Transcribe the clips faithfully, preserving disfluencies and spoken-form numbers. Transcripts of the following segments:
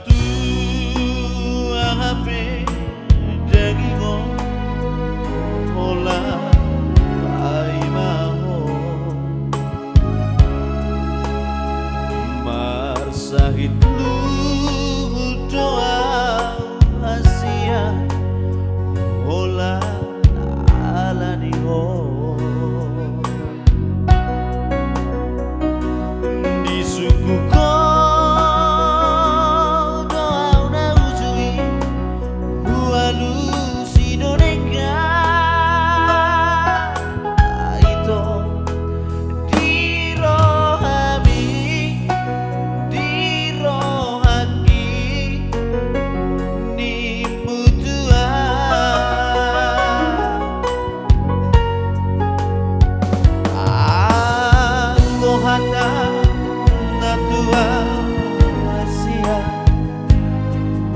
Matua hape daging on, holan paima ho. Marsahit luhut do au hasian, holan ala ni ho. Disungkun ho do au na uju i, hualusi do denggan. Ito, di rohami, di rohangki, nimmu tutu. Anggo hata na tua hasian,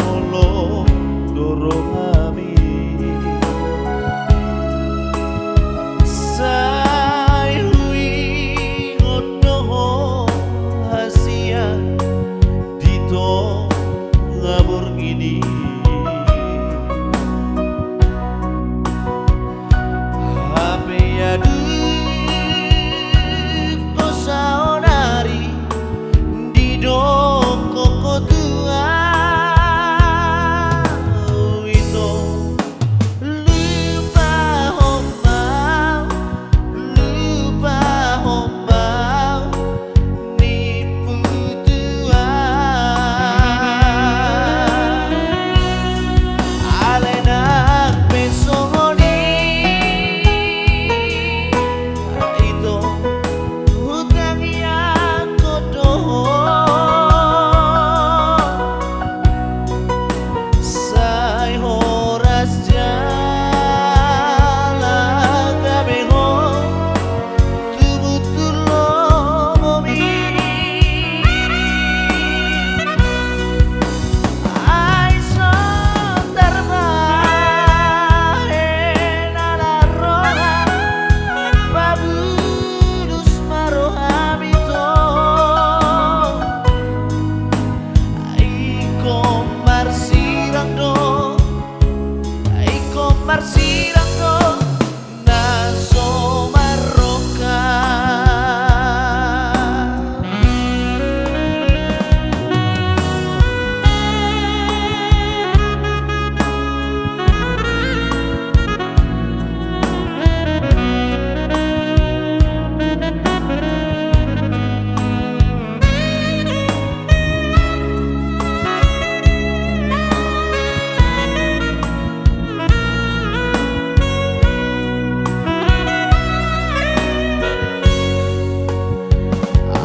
holong do rohami. Sai huingot do ho hasian di tonga borngin i. Hape adong do saonari didok ho tuan, ito, lupahon ma au, lupahon ma au, nimmu tuan. Alai nang pe songon i, ito, hutangiangkon do ho. Sai horas jala gabe ho tubutubu lomomi. Ai so tarbahen ala roha, pabunus ma rohami, ito. Ingkon marsirang do, ingkon marsirang do na so marrongkap.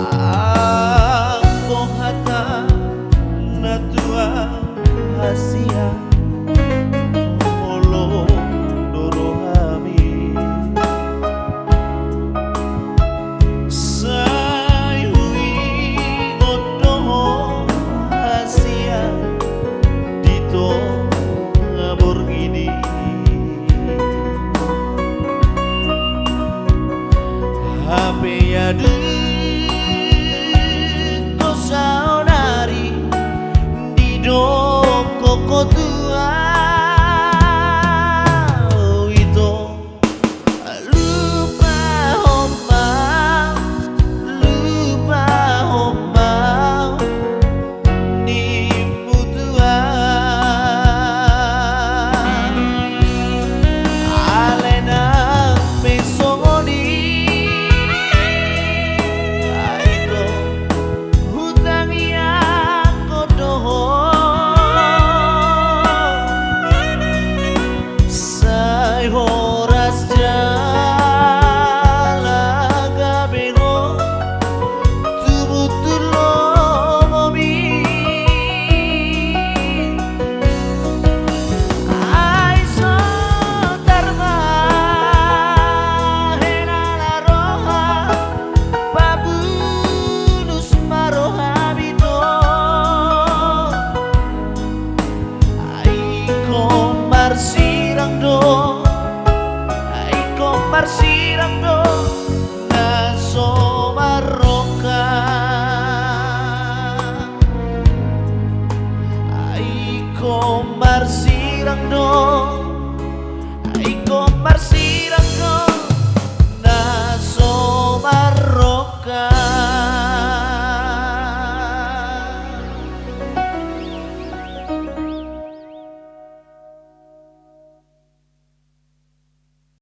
Anggo hata na tua hasian, holong do rohami. Sai huingot do ho hasian di tonga borngin i. Hape adong do saonari didok ho tuan, ito, lupahon ma au, lupahon ma au, nimmu tuan. Alai nang pe songon i, ito, hutangiangkon do ho. Sai horas jala gabe ho tubutubu lomomi. Ai so tarbahen ala roha, pabunus ma rohami, ito. Ingkon marsirang do, ingkon marsirang do na so marrongkap. do, ingkon marsirang do na so marroha.